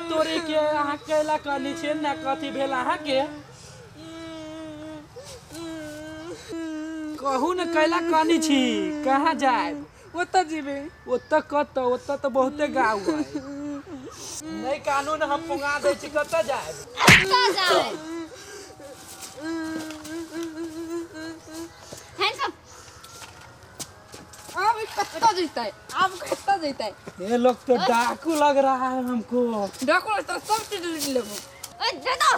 तोरे के अहाँ कैला कहनी छियै ना कथी भेल अहाँके? कहू ने कैला कहनी छी, कहाँ जायब? ओतऽ जेबै। ओतऽ कतऽ? ओतऽ तऽ बहुते गाँव है। नहीं कानून हम पुंगा दै छी, कतऽ जायब? कतऽ जायब? हैंडसम। आब ई कतऽ जेतै? आब कतऽ जेतै? ये लोग तो डाकू लग रहा है हमको। डाकू तो सब चीज लूट लेबो। ओए दे दो।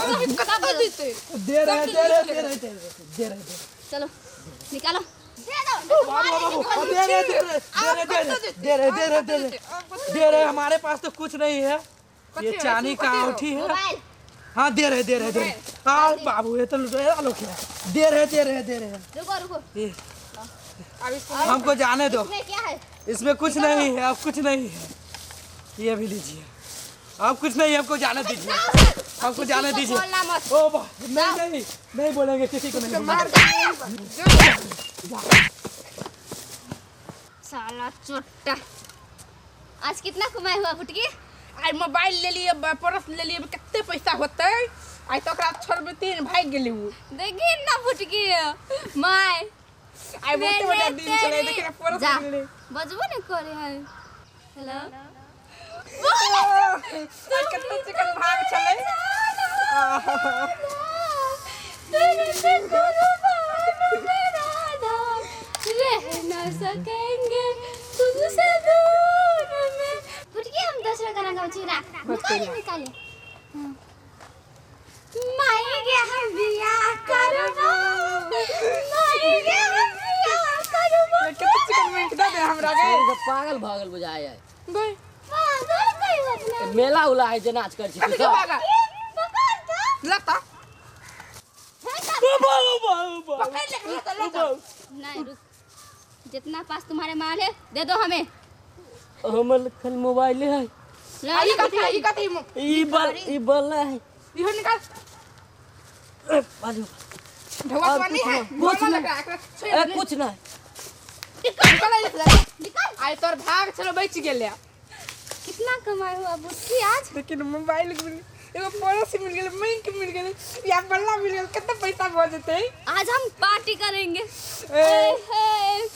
आब ई कतऽ जेतै? दे रहे दे रहे दे रहे दे रहे दे रहे दे। चलो निकालो, दे दो। बाबू बाबू दे रहे दे रहे दे रहे दे रहे दे रहे दे रहे दे रहे दे रहे। हमारे पास तो कुछ नहीं है, ये चांदी का अंगूठी है। मोबाइल। हाँ दे रहे दे रहे दे रहे। हाँ बाबू ये तो लुटेरा लोग है। दे रहे दे रहे दे रहे। रुको रुको, ये अब इसको हमको जाने दो। इसमें क्या है? इसमें कुछ नहीं है, अब कुछ नहीं है। ये भी लीजिए, अब कुछ नहीं है, हमको जाने दीजिए, हमको जाने दीजिए। बोलना मत। ओ नहीं नहीं नहीं बोलेंगे किसी को, नहीं बोलेंगे। साला चोट्टा, आज कितना कमाई हुआ फुटकी? आइ मोबाइल ले लिए, पर्स ले लिए, कते पैसा होतै? आइ तऽ ओकरा छोड़बै तीन भागि गेलै उ। देखी ना फुटकी my. आइ बहुते बड़ा दिन छलै, देखी ना पर्स जा। मिललै। बजबो नहीं करे है। हेलो आइ कते चिकन भाग छलै। तेरे से कुर्बान मेरा धाम, रह न सकेंगे तुझसे दूर में। फुटकी हम दूसरा गाना गाऊँ छी राख। निकाले निकाले। माई गे हम बियाह करबो, माई गे हम बियाह करबो। कते चिकन मिंट दऽ दे हमरा गे। पागल भागल बुझाय है। गई पागल कहियो अपना। मेला उला है जे नाच कर छी कथी के पागल? पकड़ तो। लता बाबू बाबू पकड़ ले लता लता। नहीं रुक, जितना पास तुम्हारे माल है दे दो हमें। हमर खाली मोबाइल है। ला ई कथी ई कथी? ई बल ई बल है। इहो निकाल। बाजू ढवा तो नहीं है? कुछ बोला नहीं। लगा एकरा छोड़ ए दे। कुछ नहीं। निकाल ले। निकाल। आइ तोर भाग छलो बचि गेलै। कितना कमाई हुआ बुच्ची आज? लेकिन मोबाइल मिल एगो पर्स मिल गेलै, बैंक मिल गेलै या बल्ला मिल गेलै, कते पैसा भऽ जेतै? आज हम पार्टी करेंगे। ए। ए,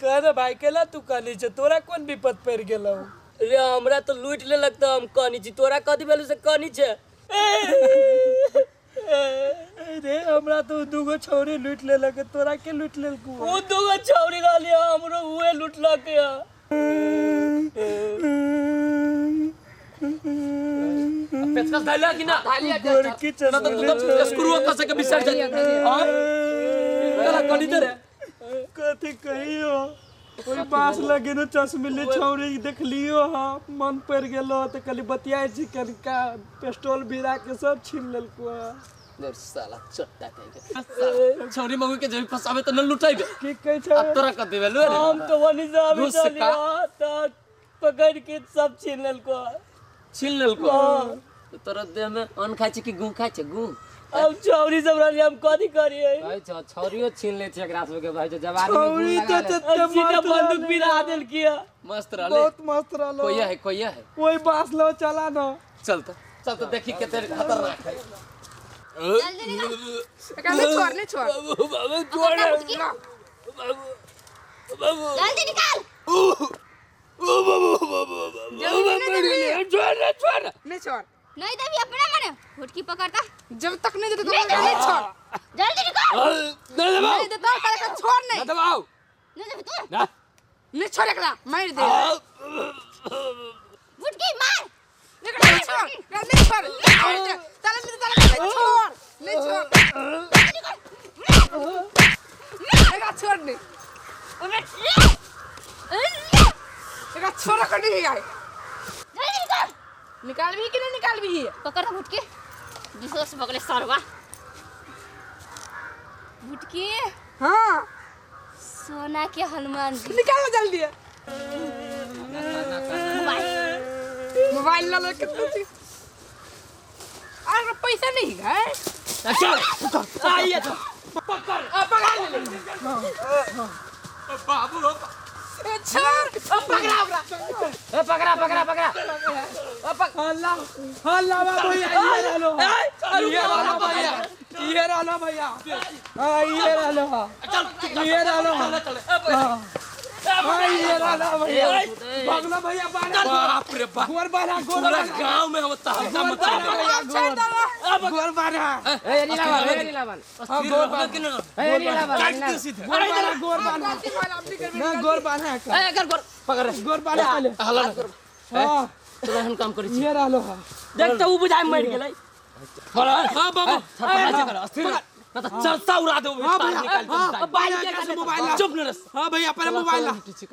कह रे भाई केला तू कहनी छे, तोरा कोन विपद पड़ गेलौ? रे हमरा तो लूट लेलक त हम कहनी छी, तोरा कथी भेलौ से कहनी छे? रे हमरा तो दूगो छौरी लूट लेलक, तोरा के लूट लेलकू? उ दूगो छौरी रहली हमरो उहे लूटलक या। पेचकस धैला कि ना? गोरकी ना तो तू तो स्क्रू कसे के बिसर जा। हां कला कनी दे रे। कथी कहियो, ओहि बाँस लगे न चश्मिली छौरी देखलियो हाँ, मन पड़ गेलो तो कहली बतियाइ छी कनिका, पिस्टल भिरा के सब छीन लेलको। रे साला चट्टा कहि के छौरी मगु के जब फसाबे त न लुटाइबे। की कहै छै? अब तोरा कथी भेलो रे? हम तो वनी से अभी घुस का। चलिया त पकड़ के सब छीन लेलको। छीन लेलको? तोरा देह में अन्न खाइ छै कि गुह खाइ छै? गुह। अब छौरी सब रहली हम कथी करियै? भाई छौरियो छीन ले छै एकरा सबके भाई, जो जवानी में छौरी गुण तो लगा ले। जते सीधा मस्त बंदूक रहलै। भिरा देलकी। मस्त रहले, बहुत मस्त रहलो। कोइया है कोइया है। ओहि बाँस लो चला न। चल त चल त देखी कते खतरनाक है। जल्दी निकाल। एकरा नहीं छोड़ नहीं छोड़। बाबू बाबू छोड़ फुटकी बाबू बाबू जल्दी निकाल। जल्दी नहीं देबी। छोड़ रे छोड़। नहीं छोड़। नहीं देवी अपना मने फुटकी पकड़ता। जब तक नहीं देते तब तक नहीं छोड़। जल्दी निकाल। नहीं देबो नहीं देता तब तक छोड़ नहीं। ना दबाओ नहीं देवी तू ना नहीं छोड़ एकरा मार दे। फुटकी मार। एकरा नहीं छोड़ एकरा नहीं छोड़। ताला मिल ताला नहीं छोड़ नहीं छोड़। एकरा छोड़ नहीं। एकरा छोड़ कर नहीं आए। जल्दी निकाल। निकाल भी कि नहीं निकाल भी? पकड़ फुटकी, दूसरों से पकड़े सरवा। फुटकी हाँ सोना के हनुमान जी। निकाल लो जल्दी। मोबाइल मोबाइल ला लो कितना चीज। पैसा नहीं है। चल आइए तो पकड़ पकड़ ले बाबू हो छोड़ पकड़ा ओकरा ए पकड़ा पकड़ा पकड़ा हल्ला हल्ला बाबू ये रहलो ये रहलो भैया ये रहलो भैया हां ये रहलो चल ये रहलो चल हां ये रहलो भैया भगलो भैया बाना बाप रे बाप गोर बाना गोर पूरा गांव में हम तहलका मचा गोर गोर बाना ए नीलावन ए नीलावन हां गोर बाना ए नीलावन काट दे सीधे गोर बाना गोर बाना ना गोर बाना ए कर गोर पकड़ रे गोर बाना पहले हल्ला हां तोरा हम काम करै छी ये रहलो हां देख त उ बुझाय मर गेलै हां बाबू अस्थिर ना तो चरसा उड़ा दो हां भैया निकाल हां भैया एकरा से मोबाइल ला चुप न रस हां भैया पहले मोबाइल ला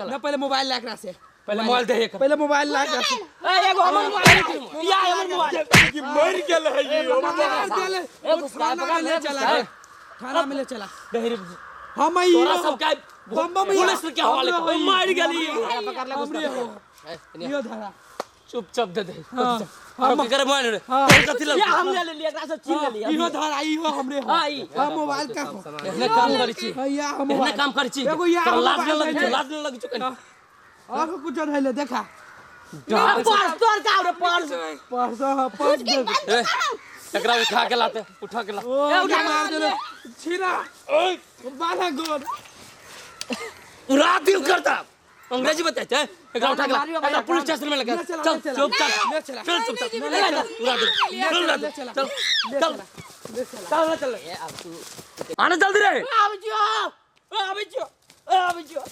ना पहले मोबाइल ला एकरा से पहले मोबाइल दे एक पहले मोबाइल ला एकरा से ए एगो हमर मोबाइल या हमर मोबाइल कि मर गेल है ये थाना में ले चला थाना में ले चला हम ई तोरा सब का बम बम पुलिस के हवाले कर मार गेली पकड़ ले हमरे हो यो धरा चुपचाप दे दे हां हम के करे मोबाइल रे हां कथि लग या हम ले लेली एकरा से छीन लेली इहो धरा इहो हमरे हो हां ई हां मोबाइल का हो एहने काम करै छी भैया हम एहने काम करै छी एगो यार तोरा लाज न मोबाइल लग है। लाज न लग चुकन और कुछ धैले देखा पर्स तोर का रे पर्स पर्स हां पर्स दे ए, एकरा उठा के लाते उठा के ला ओ उठा मार देले छीना ओए बाना गोर उड़ा दिल करता अंग्रेजी बताए छे एकरा उठा के ला एकरा पुलिस स्टेशन में लगा ले चला, चल ले चला। चुपचाप ले चला। चल चुपचाप उड़ा दे चल उड़ा दे चला। चल चल ले चला चल चल आने जल्दी रे आबै छियो आबै छियो आबै छियो